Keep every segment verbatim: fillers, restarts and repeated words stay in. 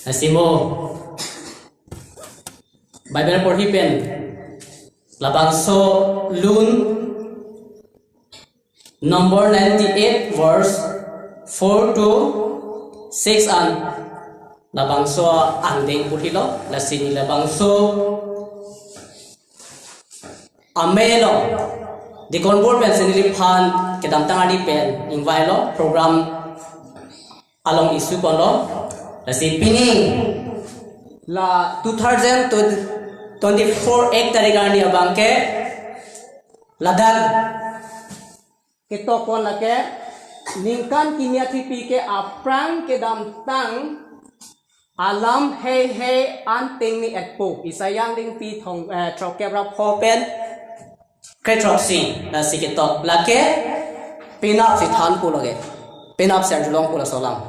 Lasi mo Bible porhi pen labangso Lun number ninety-eight, verse four to six an labangso angdeng porhilo. Lasi neli labangso amelo, Deacon Board pensi neliphan kedamtang arni pen ingvailo, program along issue ponlo. Lasi pini la two thousand twenty-four ek tarik arni abangke ladak ketok pon lake ningkan kimi athepi ke aphrang kedamtang alam heihei an tengne etpo, Isaiah angdengpi thong, eh, throkkep ra pho pen kre throksi. Lasi ketok lake penapsi thanpo lake, penapsi arjulongpo laso alam.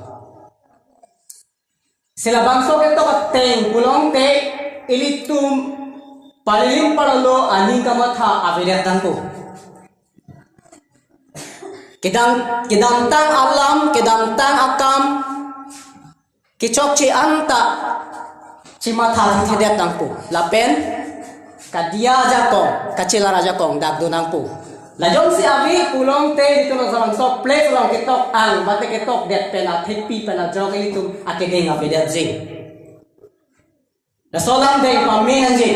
Si labangso ketok ateng pulote ilitum palilim parlo aning kamatha avedet tangpo. Kedam, kedamtang alam, kedamtang akam kechokche anta chimatha thethedet tangpo. Lapen kadiya ajakong, kachelar ajakong dak do nangpo. La jongsi ave pulote ilitum labangso place along ketok ang, mate ketokdet pen athepi pen ajok ilitum akedeng avedetji. Laso alam deng pame nangji.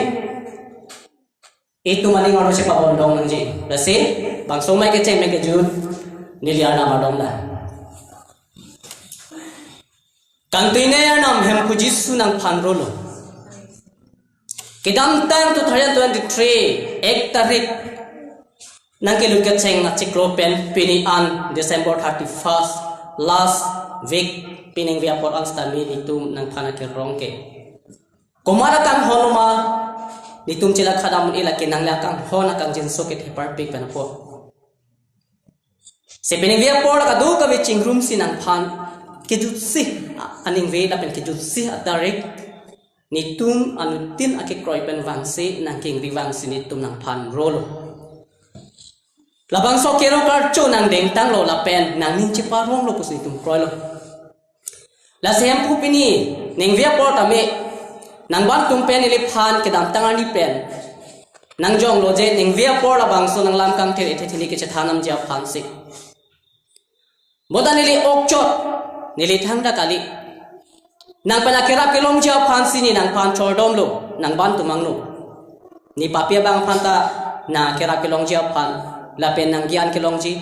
Itum aning arlo chepabondong nangji. Lasi bangso mai kecheng mai kejut neli arnam adom la. Kangtuinei arnam Hemphu Jisu nangphan rolo. Kedamtang two thousand twenty-three ek tarik nangkelut kecheng achiklo pen pini an December thirty-first, last week, peningve apor an sitame itum nangphan akerong ke komat akanghon ma, itum chila khadam un-e lake nangli akanghon akangjinso kethe parpik pen apot. Si peningve apor kadokave chingrumsi nangphan kejutsi aningve lapen kejutsi atarik, nitum anuttin akekroi pen vangsi nangkingri vangsi nitum nangphan rolo. Labangso kero karcho nangdengtanglo lapen nangning cheparonglo pusi nitum kroilo. Lasi Hemphu pini ningve apor tame nangvantum pen neliphan kedamtang arni pen nangjonglo je ningve apor labangso nanglam kangthir ethe thini kechethan namji aphansi. Bonta neli okchot, neli thangta kali. Nangpen akerap kelongji aphansi ne nangphan chordomlo, nangvantum angno. Ne papi abang aphanta nang akerap kelongji aphan, lapen nang gyan kelongji,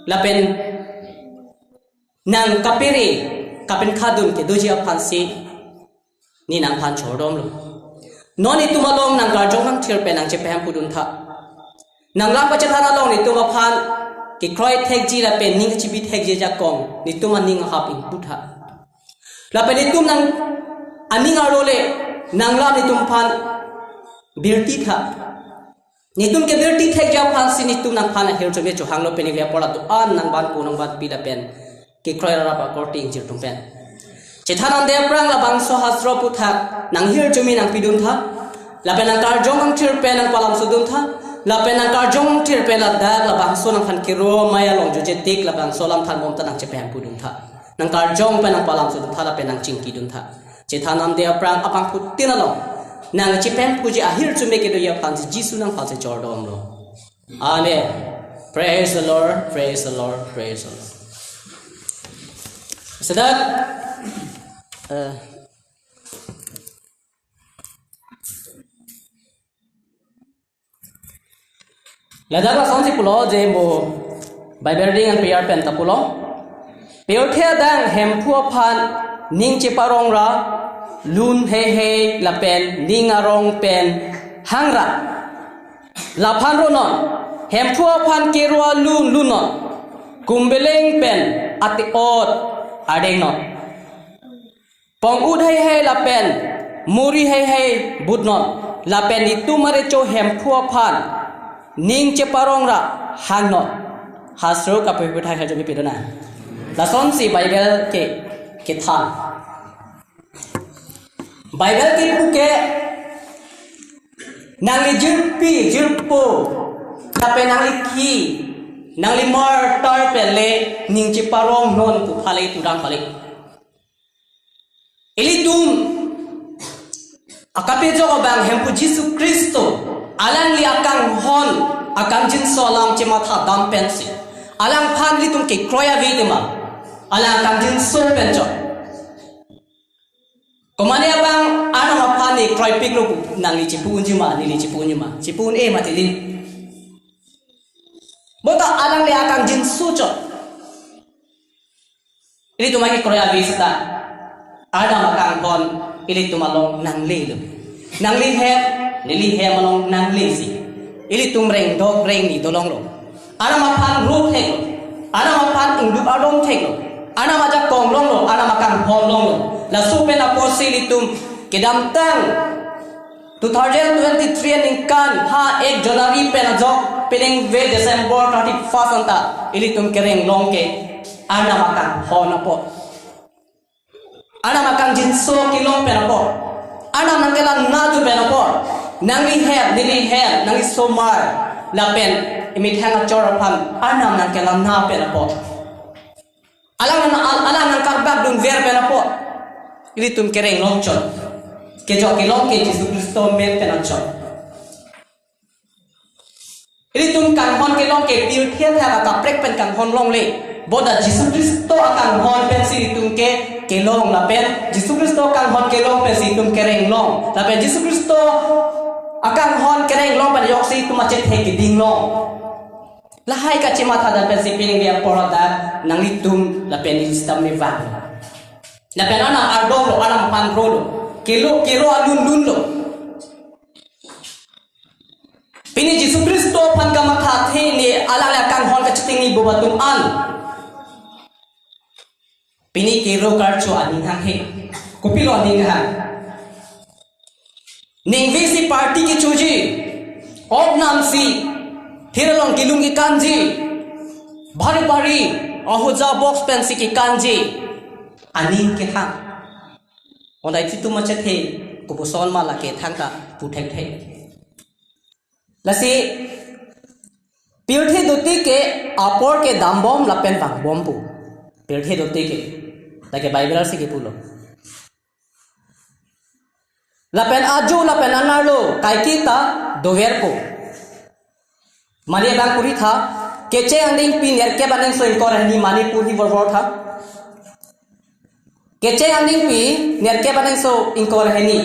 lapen nang kapere kapenkhadun kedoji aphansi ne nangphan chordomlo. Non itum along nangkarjong kangthir pen nangchepahemphuduntha. Nanglam kachethan along nitum aphan kekroi thekji lapen ning kachebi thekji ajakong nitum aning ahap ingputha. Lapen nitum nang aning arlo le nanglam nitum aphan birtitha. Nitum kebirti thekji aphansi nitum nangphan ahirjume chohanglo, peningve apor la do-an nangvanpo nangvanpi lapen kekroi rap akorte ingjir atum pen. Chethan namde aphrang labangso hastro aputhak nanghirjume nangpiduntha. Lapen nangkarjong kangthir pen nangpalamsoduntha. Lapen nangkarjong kangthir pen ladak labangso nangphan kero mai along jujetik labangso alam thanbom ta nangchepahemphuduntha. Nangkarjong pen nangpalamsoduntha lapen nangchingkiduntha. Chethan namde aphrang apangphutin along nangchepahemphuji ahirjume kedoji aphansi Jisu nangphansi chordomlo. Amen. Praise the Lord, praise the Lord, praise the Lord. Sedak, eh, ladak lasonsi pulo je mo Bible reading an piyar pen ta pulo. Pirthe adang Hemphu aphan ning cheparong ra, lun heihei lapen ning arong pen hang ra. Laphan ronon, Hemphu aphan kero alun lunnon, kumbeleng pen ate-ot adengnon. Pong-ut heihei lapen muri heihei butnon, lapen itum arecho Hemphu aphan ning cheparong ra hangnon. Hastro kapu puthak hajong pidona. Lasonsi Bible ke kethan. Bible kepu ke nangli jirpi jirpo lapen nangli ki nangli martar pen le ning cheparongnon pu phale pudam phale. Ilitum Akapejok abang Hemphu Jisu Khristo, alangli akanghon akangjinso alam chematha dam pensi, alangphan ilitum kekroi ave tema, alang akangjinso pen chot. Komane abang Arnam aphan ne kroipiklo pu nangli chepu-unji ma, neli chepu-unji ma, chepu-un-e mati di. Bonta alangli akangjinso chot. Ilitum akekroi ave seta, Arnam akanghon ilitum along nanglelo. Nangli hem, neli hem along nanglesi, ilitum rengdok rengni dolonglo. Arnam aphan ro theklo, Arnam aphan ingduk ardom theklo, Arnam ajakong longlo, Arnam akanghon longlo. Laso pen apotsi ilitum kedamtang two thousand twenty-three aningkan ha ek January pen ajok peningve December thirty-first anta ilitum kereng long ke Arnam akanghon apot, Arnam akangjinso kelong pen apot, Arnam nangkelang nadu pen apot, nangli hem, neli hem, nangli somar, lapen emethang achor aphan Arnam nangkelang na pen apot. Alang nang, alang nangkarbak dunver pen apot ilitum kereng long chot. Kejok kelong ke Jisu Khristo amen pen anchot. Ilitum kanghon kelong ke pirthe athak akaprek pen kanghon longle. Bonta Jisu Khristo akanghon pensi ilitum ke kelong lapen Jisu Khristo akanghon kelong pensi ilitum kereng long. Lapen Jisu Khristo akanghon kereng long pen ajoksi itum achethe keding long. Lahai kachematha dam pensi peningve apor adak nanglitum lapen neli sitame vang. Lapen Arnam ardom lo, Arnam aphan ro lo. Kelo, kero alun lun lo. Pini Jisu Khristo aphan kamatha athe ne alangli akanghon kachitengni bobatum an, pini kero karcho aning hanghe. Kopilo aning hang? Ningve si party kechoji, ok nam si thir along kelung kekanji, bhari bhari ahoja box pensi kekanji aning kehang. Bonta itum achethe kopuson ma lake thangta pu thekthe. Lasi pirthe dotik ke apor ke dambom lapen vangbom pu. Pirthe dotik ke, lake Bible si kepulo. Lapen ajo lapen anerlo kaiketa doverpo. Mane abang puri tha, Kecheng angdengpi nerkep aningso ingkoi ra hini, mane puri vorvor tha. Kecheng angdengpi nerkep aningso ingkoi ra hini.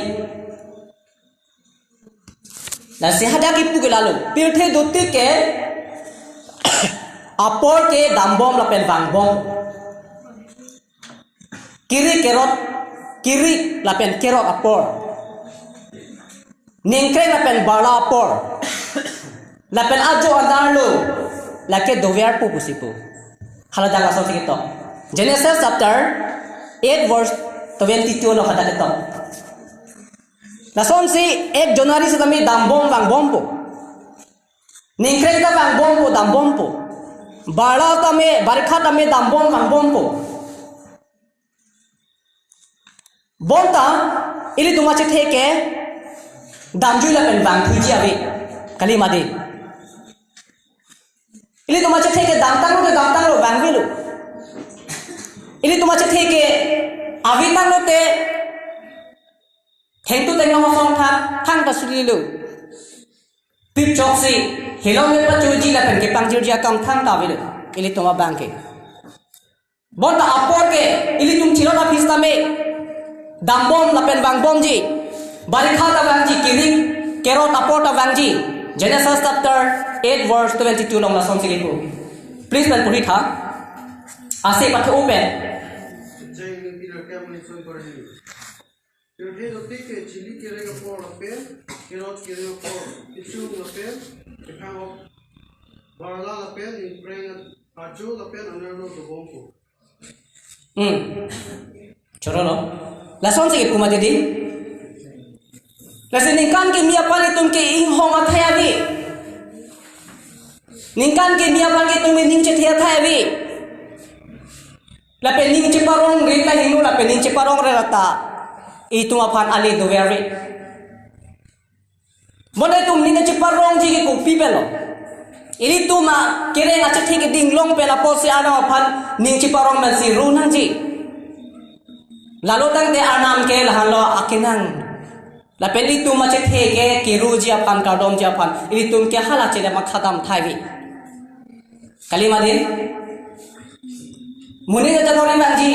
Lasi hadak kipu ke lalo, pirthe dotik ke apor ke dambom lapen vangbom. Kiri kerot, kiri lapen kerot apor. Ningkreng lapen barla apor. Lapen ajo anerlo lake doverpo pusi pu. Hala dak lasonsi ketok. Genesis chapter eight verse twenty-two lo hadak ketok. Lasonsi ek January sitame dambom vangbompo. Ningkreng ta vangbompo, dambompo. Barla tame, barikha tame dambom vangbompo. Bonta ilitum achethe ke damjui lapen vangthuiji ave. Kali mati. Ilitum achethe ke damtanglo te damtanglo, vangvelo. Ilitum achethe ke avetanglo te thengtu tenglong asong thang, thangta sulilo. Pipchoksi helong le pachoji lapen kepangjirji akam thangta avelo. Ilitum abang ke. Bonta apor ke ilitum chirot aphi sitame dambom lapen vangbomji. Barikha ta vangji, kiri kerot apor ta vangji. Genesis chapter eight verse twenty-two along lasonsi kipu. Please pen puri tha. Ase pathe open. Pirthe dotik ke chili kereng apor lapen kerot kereng apor, kechung lapen kephang ok, barla lapen ningkreng ajo lapen anerlo dobompo. Hmm. Chorolo. Lasonsi kipu mati di. Lasi ningkan kimi aphan itum ke inghong athai ave. Ningkan kimi aphan ke itum ning chethe athai ave. Lapen ning cheparong rit ta hingno, lapen ning cheparong rit ta itum aphan ale dover ave. Bonta itum ning cheparongji ke kopi pen lo? Ilitum akereng achethe keding long pen apotsi Arnam aphan ning cheparong pensi ro nangji. Lalo tangte Arnam ke lahenlo akenang. Lapen ilitum achethe ke keroji aphan, kardomji aphan, ilitum ke hala chele makha dam thai vi. Kali ma dei? Monit ta January vangji.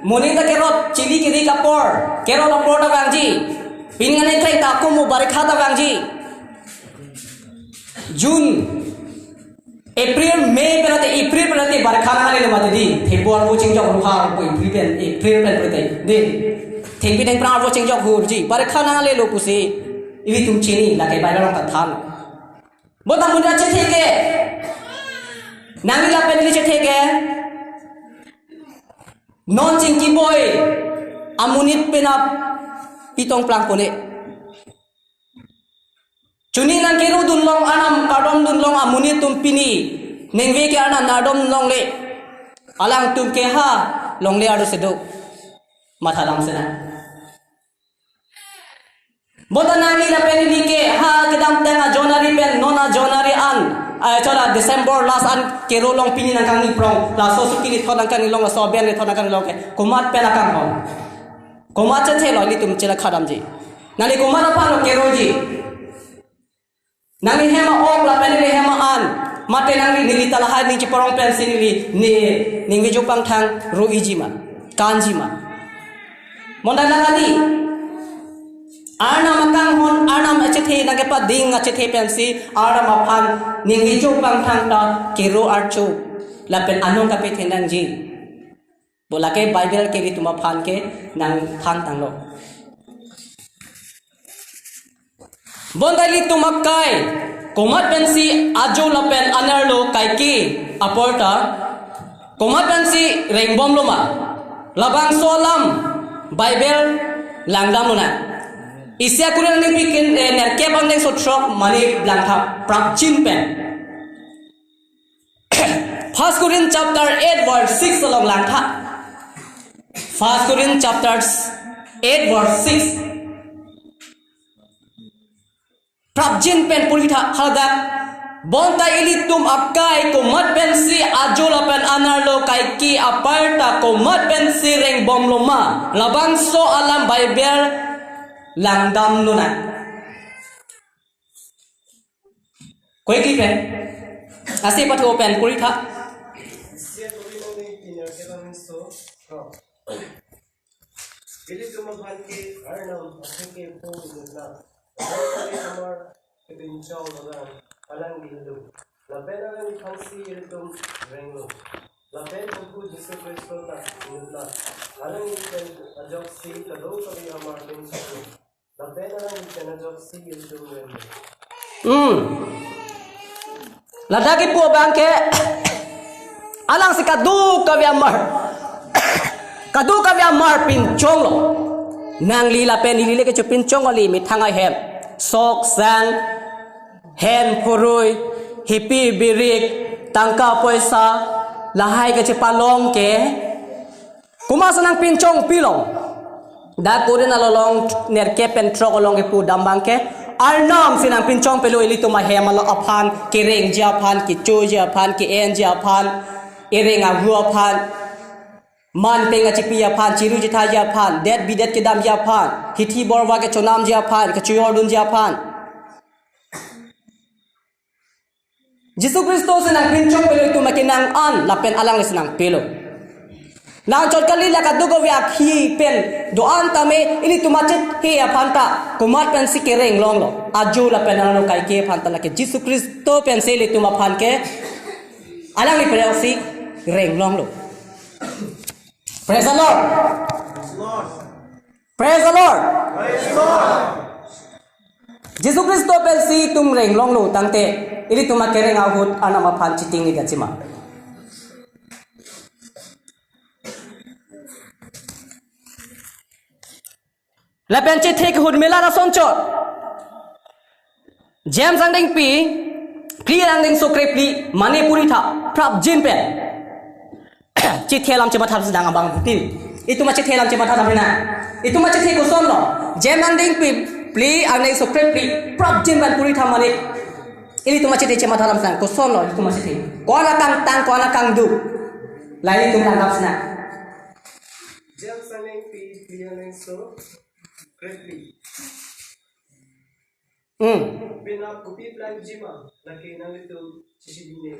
Monit ta kerot chili kiri kapor, kerot apor ta vangji. Pini ngan ekleng ta akum mo barikha ta vangji. June, April, May pen ate, April pen ate barikha nanglelo mati dei. February vo chingjok ruha vo April pen, April pen pen ate dei. Thengpi thengphrang vo chingjok hurji. Barikha nanglelo pusi ilitum chini, lake Bible along ta than. Bonta monit achethe ke, nangli lapen neli chethe ke, non chingki boi amonit penap pitong plang pone. Chuni nangkerudun long, Arnam kardom dun long amonit atum pini ningve ke Arnam nangdom longle. Alangtum ke ha longle ardo si do. Matha dam sena. Bonta nangli lapen neli ke ha kedamtang a January pen non a January an, eh, chola December last an kero long pini nangkangni prong, laso suki ni thon nangkangni long, laso aben ni thon nangkangni long ke komat pen akanghon? Komat chethe lo ilitum chela khadamji? Nangli komat aphan lo keroji? Nangli hem a-ok lapen neli hem a-an, mate nangli neli ta lahai ning chiporong pensi neli ni ningve jo pangthang ro-iji ma, kanji ma? Bonta nangli Arnam akanghon, Arnam achethe nangkepading achethe pensi Arnam aphan ningve jo pangthang ta kero archo lapen anong kapethe nangji. Bo lake Bible ke ilitum aphan ke nangthan tanglo. Bonta ilitum akai komat pensi ajo lapen anerlo kaike apor ta komat pensi rengbomlo ma? Labangso alam Bible langdamlonang. Isi a-Korin angdengpi kin, eh, nerkep angdengso throk mane langtha prapjin pen. First Corinth chapter eight verse six along langtha. First Corinth chapter eight verse six. Prapjin pen puri tha, hadak. Bonta ilitum akai komat pensi ajo lapen anerlo kaike apar ta komat pensi rengbomlo ma? Labangso alam Bible langdamlonang. Koike pen, ase pathu pen puri tha. Isi a-Korin angdengpi nerkep angdengso throk. Ilitum aphan ke Arnam atheke po inutnang. Alang kali amar kepinchong alang, alang gildo. Lapen alangliphansi ilitum renglo. Lapen Phu Jisu Khristo ta inutnang. Alanglipen ajoksi kadokave amar pinchonglo. Lapen alanglipen ajoksi ilitum renglo. Hmm. Ladak kipu abang ke, alangsi kadokave amar, kadokave amar pinchonglo. Nangli lapen neli le kecho pinchong kali, methang ahem, sok sang, hen phurui, hipi birik, tangka poisa, lahai kechepalong ke. Komatsi nangpinchong pilong? Dak Korin along nerkep pen throk along kipu dam abang ke, Arnamsi nangpinchong pilo ilitum ahem along aphan, kerengji aphan, kechoji aphan, ke-enji aphan, ereng ahu aphan, man peng achipi aphan, chiru chithaji aphan, det bidet kedamji aphan, hithi borva kechonamji aphan, kechoyordunji aphan. Jisu Khristosi nangpinchong pilo itum akenang an, lapen alanglisi nangpilo. Nangchot kali, la kadokave akhi pen do-an tame ilitum achethe aphan ta komat pensi kereng longlo? Ajo lapen anerlo kaike aphan ta lake Jisu Khristo pensi ilitum aphan ke alangli presi reng longlo. Praise the Lord. Praise the Lord. Jisu Khristo pensi itum reng longlo tangte, ilitum akereng ahut Arnam aphan chiting ni gachima. Lapen chethe kehut mela rason chot. James angdengpi phli, angdengso krephli, mane puri tha, prapjin pen. Chethe alam chematha sedang abang butin. Itum achethe alam chematha damina. Itum achethe kosonlo? James angdengpi phli, angdengso krephli, prapjin pen puri tha mane. Ilitum achethe chematha alam sedang kosonlo, itum achethe. Ko-an akangtang, ko-an akangduk, la ilitum langdam sena. James angdengpi phli, angdengso krephli. Hmm. Penap kopi plangji ma, lake nanglitum chechini ne.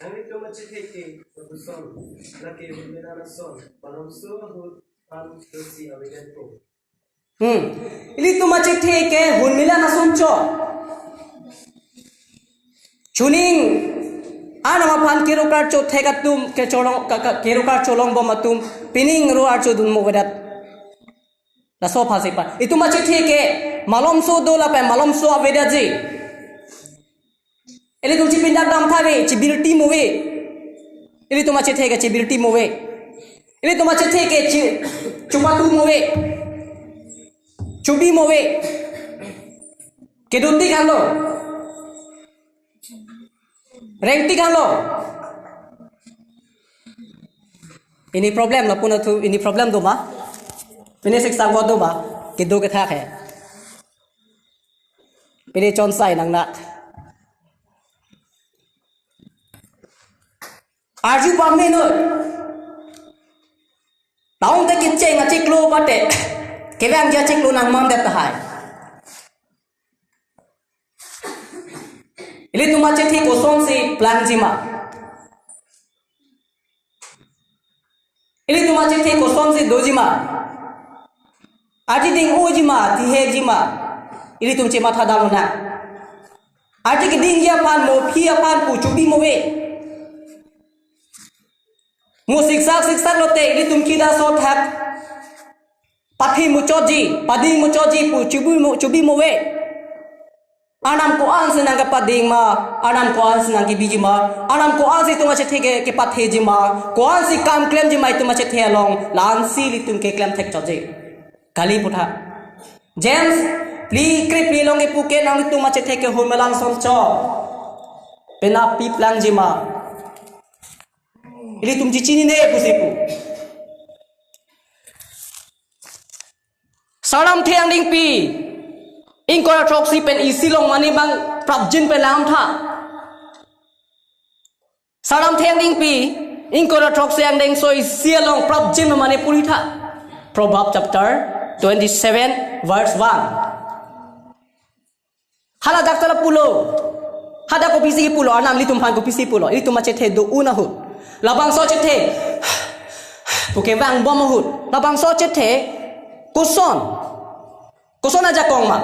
Nanglitum achethe ke koson, lake mena nason, malomso ahut an dosi avedetpo. Hmm. Ilitum achethe ke hunmila nason cho. Chuning anam aphan kerokar chothek atum kecholong ka, ka, kerokar cholongbom atum pining ro archodun mo vedat. Laso aphansi pa. Itum achethe ke malomso do lapen malomso avedetji. Ilitum chepindak dam tha ave, chebirti mo ave. Ilitum achethe ke chebirti mo ave. Ilitum achethe ke che, chopatu mo ave. Chobi mo ave. Kedun tik anlo. Rengtik anlo. Pini problem lapu na thu, pini problem do ma? Pini siksak vo do ma? Kedo kethak he. Pini chonsai nangnak. Arju pamenon. Taung te kecheng achiklo pate. Kevangji achiklo nangmandet tahai. Ilitum achethe kosonsi plangji ma? Ilitum achethe kosonsi doji ma? Aji ding-oji ma, thihekji ma? Ilitum chematha damnang. Aji kedingji aphan mo aphi aphan pu chobi mo ave. Mo siksak siksak lote ilitum kida so thak. Pathe muchotji, pading muchotji pu chobi mo, chobi mo ave. Arnam ko-ansi nangkepading ma, arnam ko-ansi nangkebiji ma, arnam ko-ansi itum achethe ke, kepatheji ma, ko-ansi kam klemji ma itum achethe along, la-ansi ilitum keklem thekchotji. Kali putha. James phli krephli along kepu ke nanglitum achethe ke hunmila nason cho. Penap pi plangji ma? Ilitum chechini ne pusi pu. Sarlamthe angdengpi ingkoi ra throksi pen isi along mane bang prapjin pen lam tha. Sarlamthe angdengpi ingkoi ra throksi angdengso isi along prapjin mane puri tha. Proverb chapter twenty-seven verse one. Hala dak tala pulo. Hadak kopisi pulo, arnam ilitum aphan kopisi pulo. Ilitum achethe do-un ahut. Labangso achethe. Puke vangbom ahut. Labangso achethe. Koson. Koson ajakong ma?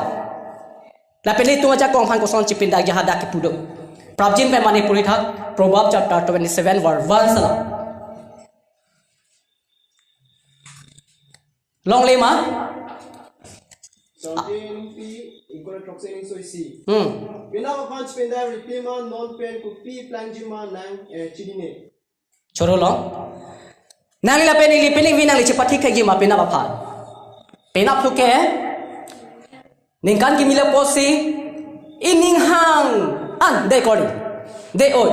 Lapen ilitum ajakong aphan koson chepindakji hadak kipu do. Prapjin pen mane puri tha. Proverb chapter twenty-seven verse one sala. Longle ma? Sarlamthe angdengpi ingkoi ra throksi angdengso isi. Hmm. Penap aphan chepindak ripi ma, non pen kopi plangji ma nang, eh, chini ne. Choro long. Nangli lapen ili pini vi nangli chepathik thekji ma penap aphan? Penap thu ke ningkan kimi lapusi ining hang an dei kori, dei oi,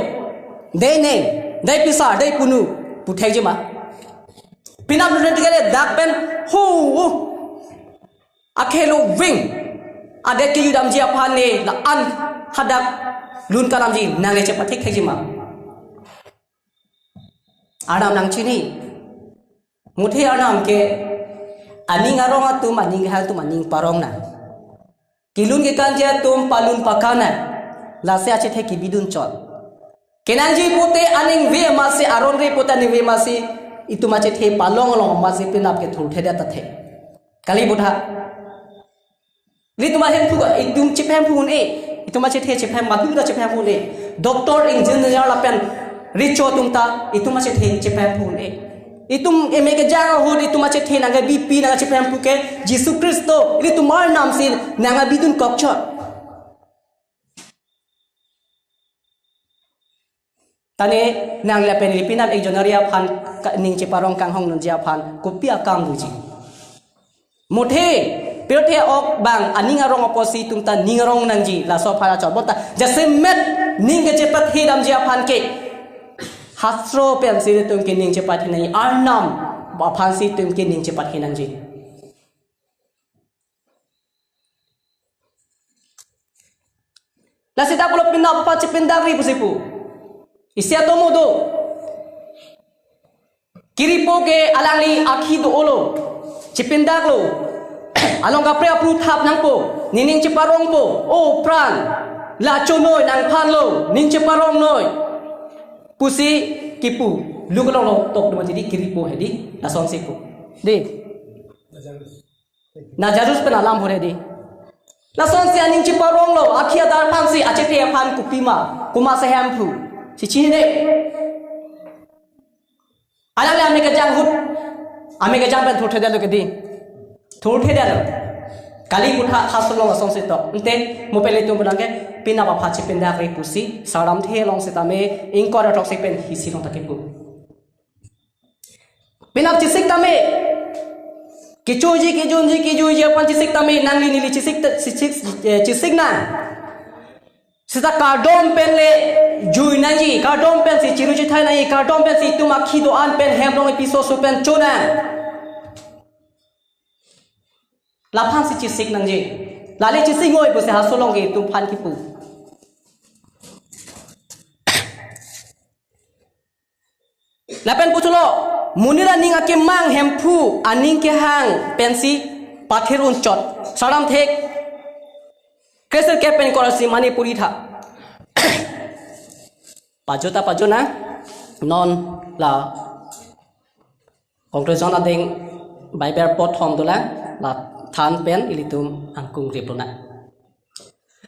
dei neng, dei pisar, dei punu pu thekji ma? Penap nang thekji le dak pen hu, uh, akhelo ving adet kejudamji aphan ne la-an hadak lun kadamji nangli chepathik thekji ma? Arnam nangchini. Muthe arnam ke aning arong atum, aning kehang atum aning parong nang. Kelun kekanji atum palun pakang nang. Lasi achethe kebidun chot. Kenangji pute aning ave amatsi, aron ave pute aning ave amatsi, itum achethe palong along amatsi penap ke thurthedet athe. Kali putha. Ilitum ahemphu ka, itum chepemphu un-e. Itum achethe chepem, madu ta chepemphu un-e. Doctor, engineer lapen richo atum ta itum achethe chepemphu un-e. Itum M A kejang ahut itum achethe nangkebipi nangkechepemphu ke Jisu Khristo, ilitum arnam si nangkebidun kokchot. Tane nangli lapen ili penap ekjon ari aphan ka-, ning cheparong kanghong nangji aphan kopi akam doji? Muthe, pirthe ok bang aning arong apotsi itum ta ning arong nangji, laso aphan achot. Bonta jasemet ning kechepathe damji aphan ke hastro pensi itum ke ning chepathe nangji, arnam aphansi itum ke ning chepathe nangji. Lasi ta pulo penap aphan chepindakri pusi pu. Isi atomo do. Kiripo ke alangli akhi do-olo. Chepindaklo. Along kaprek apru thap nangpo, nening cheparongpo, o pran, la chonoi nangphanlo, ning cheparongnoi pusi kipu, luk along lo tok dum atidi kiripo hedi, lasonsi pu. Di. Lazarus pen alam hure di. Lasonsi aning cheparonglo, akhi adar aphansi, achethe aphan kopima, komatsi Hemphu. Si chinine. Alangli amekejang ahut, amekejang pen thurthedetlo ke di. Thurthedetlo. Kali putha hasulong asong sito. Ante mo pen ilitum pulang ke, penap aphan chepindakre pusi, Sardamthe along sitame, ingkoi ra throksi pen hisi along ta kipu. Penap chesik tame. Kechoji, kejunji, kejuiji aphan chesik tame, nangli neli chesik ta, chesik, eh, chesik nang. Seta kardom pen le jui nangji, kardom pensi chiru chithai nangji, kardom pensi itum akhi do-an pen hem rong episo su pen chonang. Laphansi chesik nangji. Lale chesik ngoi pusi hasulong ke itum aphan kipu. Lapen puthot lo, monit aning akemang Hemphu aning kehang pensi pathir unchot. Sardamthe kresirkep pen ingkoi ra isi Manipuri tha. Pajota pajona, non la conclusion ading Bible pothom dolang, la than pen ilitum angkung rip lonang.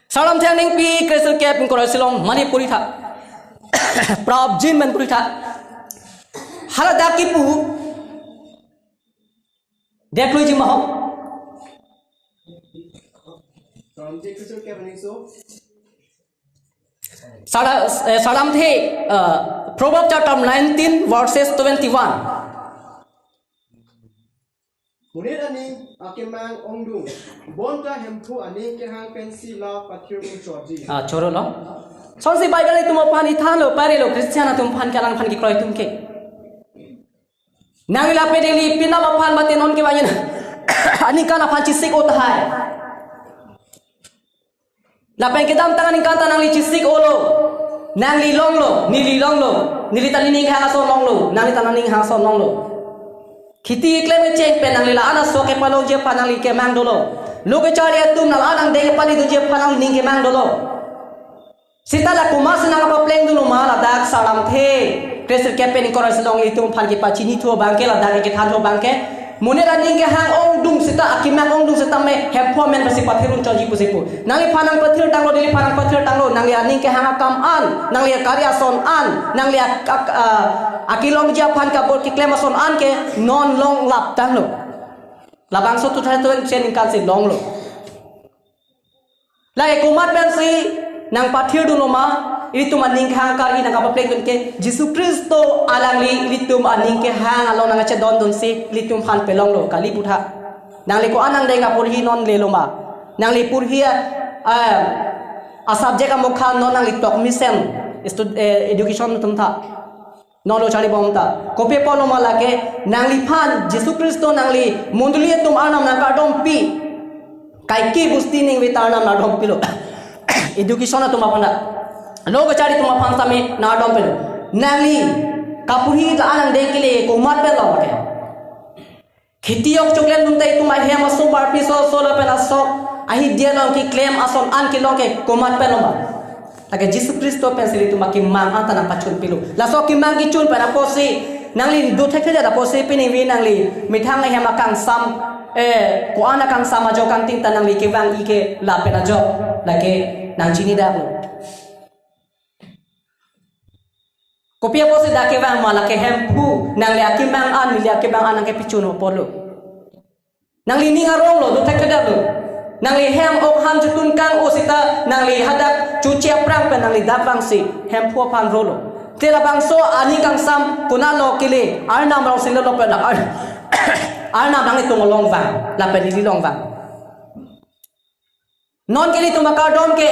Sardamthe aningpi kresirkep ingkoi ra isi along Manipuri tha. Prabjin Manipuri tha. Hala dak kipu. Dekluiji ma ho. Sardamthe kresirkep aning so. Sara-, eh, Sardamthe, eh, Proverbs chapter nineteen, verses twenty-one. Monit aning akemang ongdung, bonta Hemphu aning kehang pensi la pathir unchotji. Ah, choro lo. Sonsi Bible itum aphan ithanlo, parelo, Christian atum aphan ke alangphan kekroi atum ke. Nangli lapen neli penap aphan mate non kevangji aningkan aphan chesik-o tahai. Lapen kedamtang aningkan ta nangli chesik-olo. Nangli longlo, neli longlo. Neli ta nening hang ason longlo, nangli ta nening hang ason longlo. Kheti klem kecheng pen nangli la-an aso kepalongji aphan nangli kemang dolo. Lo kacharli atum nang la-an angdeng kepali dunji aphan nangli ning kemang dolo. Seta la komatsi nangpapleng dunlo ma ladak Sardamthe kresirkep pen ingkoi ra isi along ilitum aphan kepachinithu abang ke ladak kethanhu abang ke. Monit aning kehang ongdung seta akemang ongdung seta me Hemphu amen pensi pathir unchotji pusi pu. Nangliphan nangpathir tanglo, neliphan nangpathir tanglo, nangli aning kehang akam an, nangli akari ason an, nangli ak-, ak-, ah, akelongji aphan kabor keklem ason an ke non longlap tanglo. Labangso two thousand twenty aningkan si longlo. Lake komat pensi nangpathir dunlo ma, ilitum aning kehang akari nangkapapleng dun ke, Jisu Khristo alangli ilitum aning kehang along nangchedondunsi ilitum aphan pelonglo, kali putha. Nangli ko-an angdeng aporhi non lelo ma. Nangli porhi a, a, a subject amokha non nangli tok mesen, stud-, eh, education atum tha. Non lo charlibom ta. Kopi apotlo ma lake, nangliphan, Jisu Khristo nangli, mondoli atum arnam nangkardompi. Kaike busti ningve ta arnam nangdompilo. Education atum aphan ta. Lo kacharli atum aphan sitame nangdompilo. Nangli, kaporhi ta anang dengkele komat penlo lake. Kheti ok choklem dun ta itum ahem aso barpi so so lapen asok ahi dia long keklem ason an kelong ke komat penlo ma. Lake Jisu Khristo pensi ilitum akemang anta nangpachunpilo. Laso akemang kechun pen apotsi nangli do thekthedet apotsi pini vi nangli methang ahem akangsam, eh, ko-an akangsam ajok kangting ta nangli kevang-i ke lapen ajok lake nangchinidaklo. Kopi apotsi dak kevang ma lake Hemphu, nangli akemang an, neli akemang an nangkepechun apotlo. Nangli ning aronglo, do thekthedetlo. Nangli hem ok han chutun kang-o seta, nangli hadak chuche aphrang pen nangli dak vangsi, Hemphu aphan rolo. Te labangso aning kangsam, konatlo kele, arnam rongsi lolo pen ar-, arnam nanglitum along vang, lapen neli along vang. Non ke ilitum akardom ke,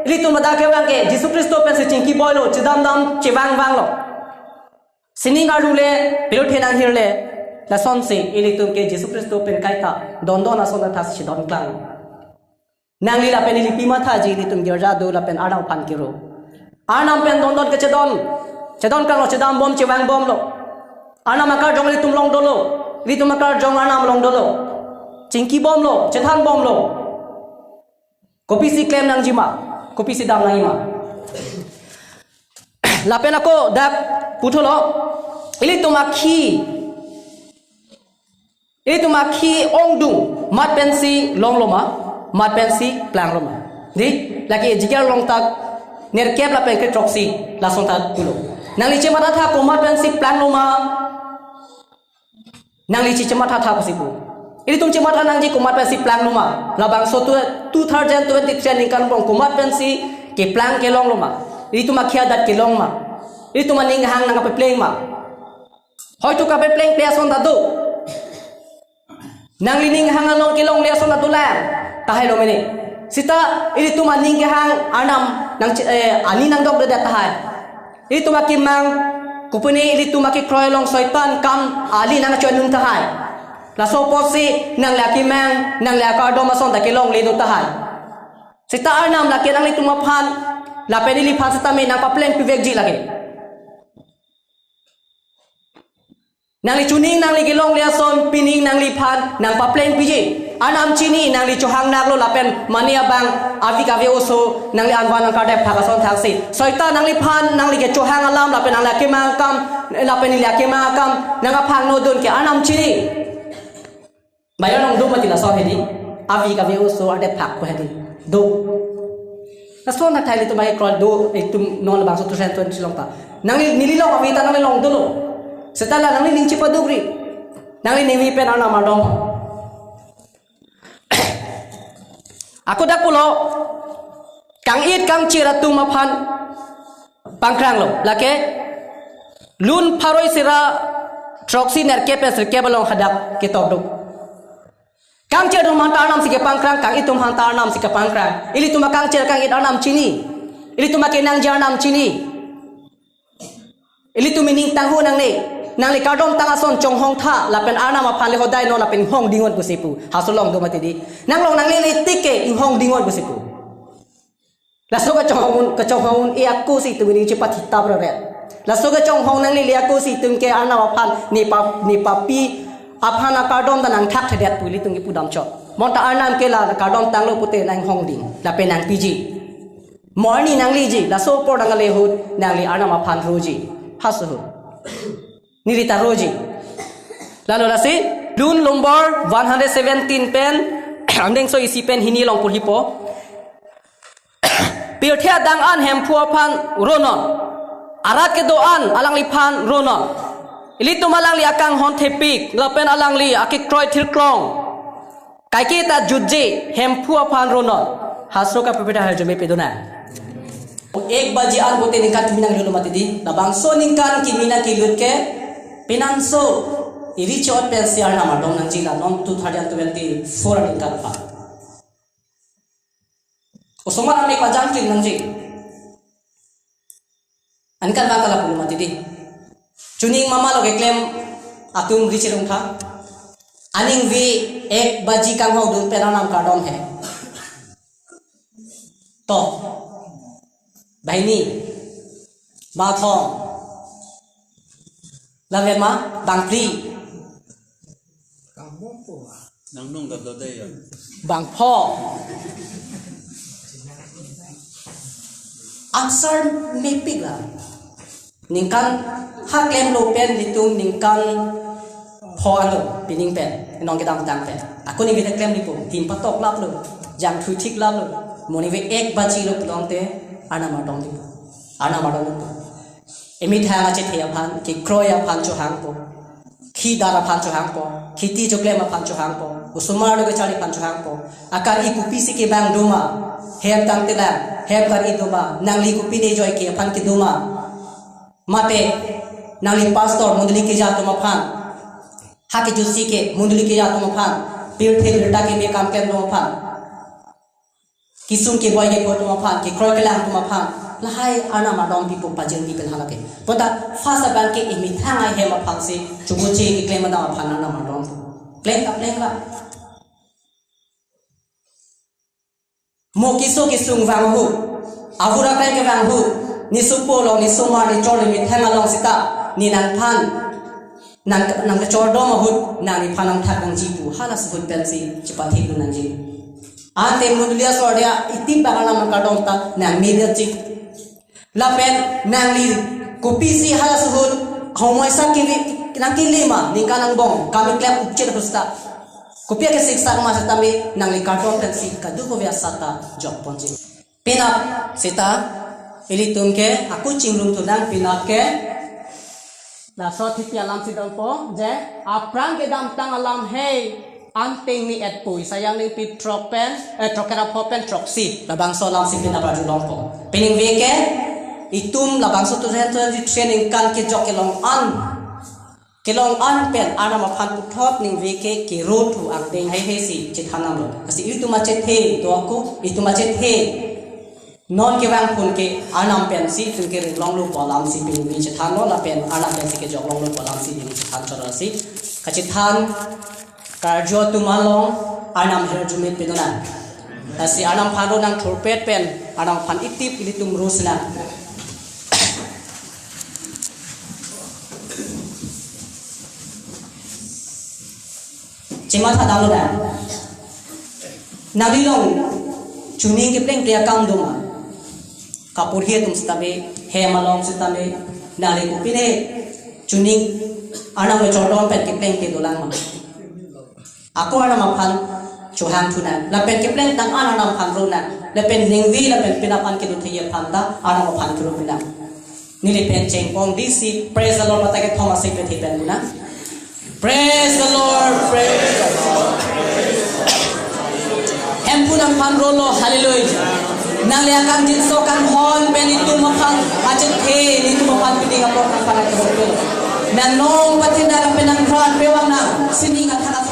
ilitum adak kevang ke, Jisu Khristo pensi chingki boilo, chedamdam chevangvanglo. Sining arlu le, pirthe nanghir le, lasonsi ilitum ke Jisu Khristo pen kaita, dondon ason athak si don klang. Nangli lapen neli pima thaji ilitum girja do lapen arnam aphan kiro. Arnam pen dondon kechedon, chedon klanglo, chedambom chevangbomlo. Arnam akarjong ilitum along dolo, ilitum akarjong arnam along dolo. Chingki bomlo, chethan bomlo. Kopisi klem nangjima, kopisi dam nangjima. Lapen ako dak puthot lo, ilitum akhi, ilitum akhi ongdung, mat pensi longlo ma, mat pensi planglo ma. Di, lake Ezekiel along ta nerkep lapen kre throksi, lason ta pulo. Nangli chematha tha komat pensi planglo ma, nangli chematha tha pusi pu. Ilitum chematha nangji komat pensi planglo ma. Labangso tu, two thousand twenty-three aningkan angbong komat pensi keplang kelonglo ma. Ilitum akhi adat kelong ma. Ilitum aning hang nangkapepleng ma. Hoito kapeplengple ason ta do. Nangli ning hang along kelongle ason ta dolang. Tahai lo mene. Seta ilitum aning kehang Arnam nang, eh, ani nangdokdedet tahai. Ilitum akemang, kopine ilitum akekroi along Soitan kam ali nangchoi nun tahai. Laso apotsi nangli akemang, nangli akardom ason ta kelongle nun tahai. Seta Arnam lake nanglitum aphan, lapen neliphan setame nangpapleng pivekji lake. Nangli chuning nangli kelongle ason pining nangliphan nangpapleng piji. Arnam chini nangli chohang naklo lapen mane abang avi kave oso nangli anvan nangkardep phak ason thaksi. Soitan nangliphan nangli kechohang alam lapen nangli akemang akam lapen neli akemang akam nangkaphang nodun ke Arnam chini. Bayar long do mati lason hedi. Avi kave oso ardep phak ko hedi. Do. Lason na thai ilitum akekroi do, ilitum non labangso two thousand twenty along ta. Nangli neli long avi ta nangli long dolo. Seta la nangli ning chepadukri. Nangli ningvi pen Arnam ardom. Ako dak pulo, kang-it kangchir atum aphan pangkranglo. Lake, lun pharo isi ra throksi nerkep pen sirkep along hadak ketok do. Kangchir atum aphan ta Arnam si kepangkrang, kang-it atum aphan ta Arnam si kepangkrang. Ilitum akangchir kang-it Arnam chini. Ilitum akenangji Arnam chini. Ilitum ining tangho nangne. Nangli kardom tang ason chonghong tha, lapen Arnam aphan le hodai non lapen inghong dingvon pusi pu. Halaso along do mati di. Nang long nangle le tik ke inghong dingvon pusi pu. Laso kachonghong, kachonghong e ako si itum ining chepathitap raret. Laso kachonghong nanglele ako si itum ke Arnam aphan ne pa, ne papi aphan akardom ta nangthakthedet pu ilitum kepudam chot. Bonta Arnam ke la kardom tanglo pute nang inghong ding. Lapen nangpiji. Mo arni nangliji, laso apor nangkale ahut, nangli Arnam aphan roji. Halaso ahut. Neli ta roji. Lalo lasi, lun nombor one hundred seventeen pen, angdengso isi pen hini along pulhipo. Pirthe adang an Hemphu aphan ronon. Arat kedo an alangliphan ronon. Ilitum alangli akanghon thepik, lapen alangli akekroi thirklong. Kaike ta jutje Hemphu aphan ronon. Halaso kaprepare ta arjume pedona. Ek baji an pute ningkan kimi nanglut lo mati di. Labangso ningkan kimi nangkelut ke penangso iri chot pensi Arnam ardom nangji la non two thousand twenty-four aningkan aphan. Osomar ame pajang kin nangji. Aningkan bang kala pulo mati di. Chuning mama lo keklem atum ri chirung tha. Aning vi ek baji kanghon dun pen Arnam kardom he. To. Bahini. Bathong. Laven ma bangphli. Nangnung dam dode ya. Bangpho. Answer mepik la. Ningkan ha klemlo pen ilitum ningkan pho alo pining pen, non kedamtang pen. Ako ningve ta klem dipo, tim patok laplo, jangthu thik laplo. Mo ningve ek baji lo pulote, Arnam ardom dipo. Arnam ardom dipo. Emethang achethe aphan, kekroi aphan chohangpo. Khidar aphan chohangpo. Kheti choklem aphan chohangpo. Osomar lo kechari aphan chohangpo. Akar-i kopisi kevang doma. Hem tangtelang, hem kar-i doma. Nangli kopine joike aphan kedoma. Mate, nangli pastor mondoli keja atum aphan. Ha kejutsi ke mondoli keja atum aphan. Pirthe birta keme kam klem atum aphan. Kesung keboi kepho atum aphan, kekroi kelang atum aphan. Lahai Arnam ardom pipo pajirmi pen halake. Bonta first abang ke emethang ahem aphan si, chubuche keklem atum aphan Arnam ardom. Klem ka klem ka. Mo keso kesung vang ahut. Avur akleng kevang ahut. Ne sopo along, ne somar, ne chor, ne methang along seta. Ne nangphan. nang nangkachordom ahut nangliphan nangthak nangji pu halaso ahut pensi chepathik dun nangji. Ante mondoli asor dia iti bang alam nangkardom ta nang media chik. Lapen nangli kopisi halaso ahut homoi sa kivi nangkilima ningkan angbong kami klem upchit husta. Kopi akesiksak ma setame nangli kardom pensi kadokave asat ta jokponji. Penap seta ilitum ke ako chingrum thu nang penap ke. Laso thipi alam si dampo je aphrang kedamtang alam hei anting ni etpui sayang ning pi throk pen eh throk kera pho pen throksi labangso alam si penap arjulongpo. Peningve ke itum labangso two thousand twenty-three ningkan kejok kelong an kelong an pen Arnam aphan puthot ningve ke kero thu angdeng hei hei si chethan nanglo. Lasi itum achethe do ako itum achethe non kevang phun ke Arnam pensi itum ke ringlonglo pu alam si peningve chethanlo lapen Arnam pensi kejok longlo pu alam si ning chethan choro si kachethan karjo atum along Arnam her arjumit pidun nang. Lasi Arnam aphan ro nang thurpet pen Arnam aphan itip ilitum ro sinang. Chematha damlo nang. Nangli along chuning kepleng pria kam doma. Kapurhi atum setame hem along setame nangli kopine chuning Arnam kachordom pen kepleng te dolang ma. Ako Arnam aphan chohang thu nang. Lapen kepleng tang an Arnam aphan ro nang. Lapen ningve lapen penap an kedo thei aphan ta Arnam aphan thu ro pinang. Neli pen chengpon D C, praise the Lord, mata kethom asek pe thi pen guna. Praise the Lord, praise the Lord. Hemphu nangphan rolo, hallelujah. Nangli akam jinso kanghon pen itum aphan achethe, itum aphan piding apor nangphan akam. Nang nong patin nang pen nang kran pe vang nang, sining athak